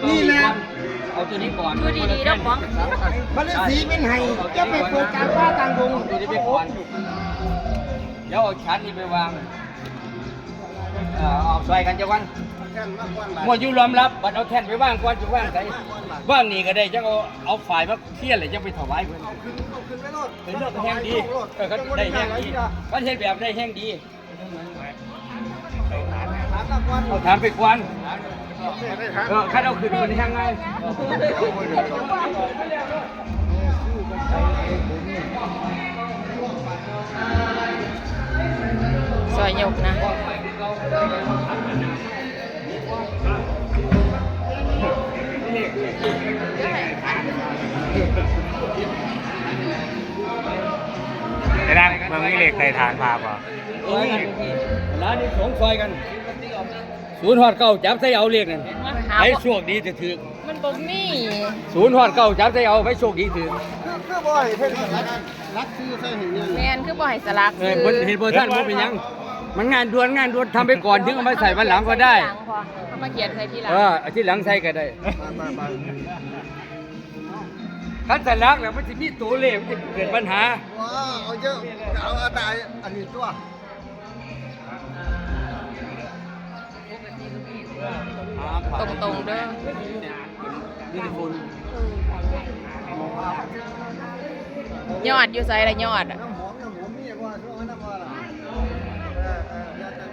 ນີ້ແຫຼະ ເອົາຕົວນີ້ກ່ອນ ຢູ່ດີໆ ເຈົ້າຂອງ ມັນເລີຍສີເປັນໄຫ້ ຢ່າໄປເປີດກາງປ່າກາງດົງ ເອົາຕົວນີ້ໄປກ່ອນ ດຽວເອົາສັນນີ້ໄປວາງ ເອີ ເອົາຊ່ອຍກັນຈັກວັນ ໝົດຢູ່ຍອມຮັບ ບັດເອົາແທ່ນໄປວາງກ່ອນ ຈະວາງໃສ ວາງນີ້ກໍໄດ້ ຈັກເອົາ ເອົາຝ້າຍມາ ເຄຍນແລ້ວຈັ່ງໄປຖວາຍເພິ່ນ ເອົາຂຶ້ນ ເອົາຂຶ້ນໄປໂລດ ເອີ ແຮງດີ ເອີ ຄັນໄດ້ແຮງດີ ຄັນເຮັດແບບໄດ້ແຮງດີ ເອົາຖານໄປກ່ອນ ເອີ ຄັນເອົາຂຶ້ນມັນແຮງງ່າຍ ຊ່ອຍຍົກນະ. ໄປນຳ ເບິ່ງມີເລກໃຕ້ຖານພາບໍ່? ໂອ້ຍ ຫຼານນີ້ສົງຊ່ອຍກັນ ສູນຮອດເກົ້າ ຈັບໃສ່ເອົາເລກນັ້ນ ໃຜໂຊກດີຈະຖືກ ມັນບໍ່ມີ ສູນຮອດເກົ້າ ຈັບໃສ່ເອົາ ໃຜໂຊກດີຖືກ ຄື ຄືບໍ່ໃຫ້ເພິ່ນ ຫຼັກຊື່ໃສ່ໃຫ້ແນ່ ແມ່ນ ຄືບໍ່ໃຫ້ສະຫຼັກ ເອີ ເພິ່ນເຮັດບໍ່ທັນ ບໍ່ເປັນຫຍັງ ມັນງານດ່ວນ ງານດ່ວນ ທຳໄປກ່ອນ ເຖິງເອົາມາໃສ່ວັນຫຼັງກໍໄດ້ ເອົາມາຂຽນໃສ່ທີຫຼັງ ເອີ ເອົາທີຫຼັງໃສ່ກໍໄດ້ ໄປໆໆ ຄັນສະຫຼັກແລ້ວມັນຊິມີຕົວເລກ ມັນຈະເກີດບັນຫາ ວ້າວ ເອົາເຈົ້າ ເອົາອັນໃດ ອັນນີ້ຕົວ ຕົງໆເດີ ຍອດຢູ່ໃສລະຍອດ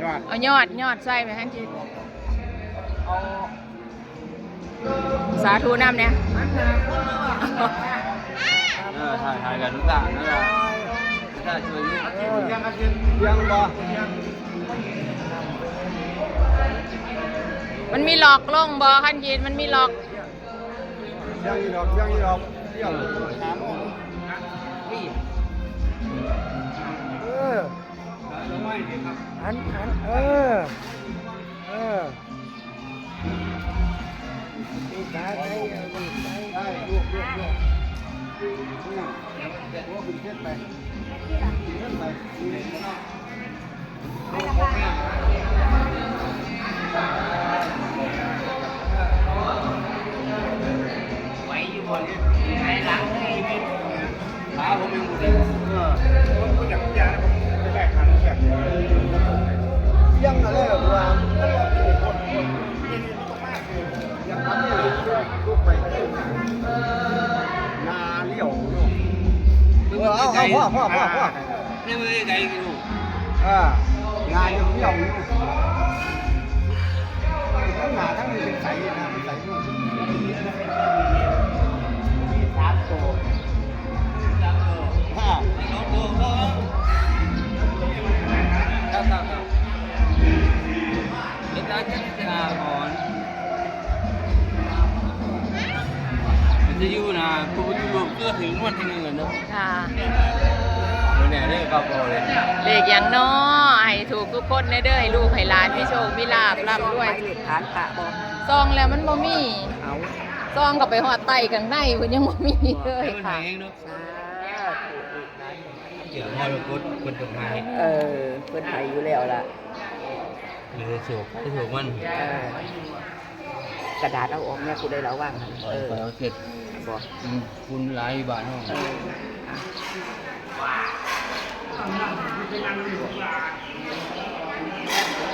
ຍອດ ເອົາຍອດ ຍອດໃສ່ໄປຫັ້ນ ເອົາ ສາທຸນຳແດ່ ເອີ ຖ່າຍ ຖ່າຍກັນທຸກທ່ານ ທຸກທ່ານຊ່ວຍຢູ່ ເອີ ຍັງບໍ່ ມັນມີລັອກລົງບໍ່ ຄັນກິນ ມັນມີລັອກ ຍັງອີກດອກ ຍັງອີກດອກ ຍັງ ເອີ ອັນ ອັນ ເອີ ເອີ. ເອີ ເອົາ ເອົາ ພໍ ພໍ ພໍ ພໍ ນີ້ມັນໄກຢູ່ ເອີ ງານຢູ່ ຢູ່ ທັງໜ້າທັງນີ້ເປັນໃສນະ ເປັນໃສຢູ່ ມີສາມໂຕ ສາມໂຕ ສາມໂຕ ຄັບ ຄັບ ຄັບ ເຮັດໄດ້ແຄ່ນີ້ ອາ ກ່ອນ ມັນຈະຢູ່ນະ ຜູ້ຢູ່ໂລກເກືອບເຖິງງວດທີໜຶ່ງແລ້ວເນາະ ຄ່ະ ບໍ່ແນ່ເດ້ ເກົ້າໂຕເລີຍ ເລກຫຍັງເນາະ ໃຫ້ຖືກທຸກຄົນແດ່ເດີ ໃຫ້ລູກໃຫ້ຫຼານມີໂຊກມີລາບ ລ່ຳລວຍ ເລກຖານພະບໍ່ ສ່ອງແລ້ວມັນບໍ່ມີ ເອົາ ສ່ອງເຂົ້າໄປຮອດໃຕ້ຂ້າງໃນພຸ້ນ ຍັງບໍ່ມີເລີຍ ເພິ່ນໃຫ້ເອງເນາະ ສາທຸ ເອີ ເພິ່ນໃຫ້ ເອີ ເພິ່ນໃຫ້ຢູ່ແລ້ວລະ ເອີ ໂຊກໃຜໂຊກມັນ ເອີ ກະດາດເອົາອອກແດ່ ຜູ້ໃດລະວາງຫັ້ນ ເອີ ຂ້ອຍເອົາເຊັດ ບໍ່ ອືມ ຝຸ່ນຫຼາຍຢູ່ບ້ານເຮົາ ເອີ ອ່ະ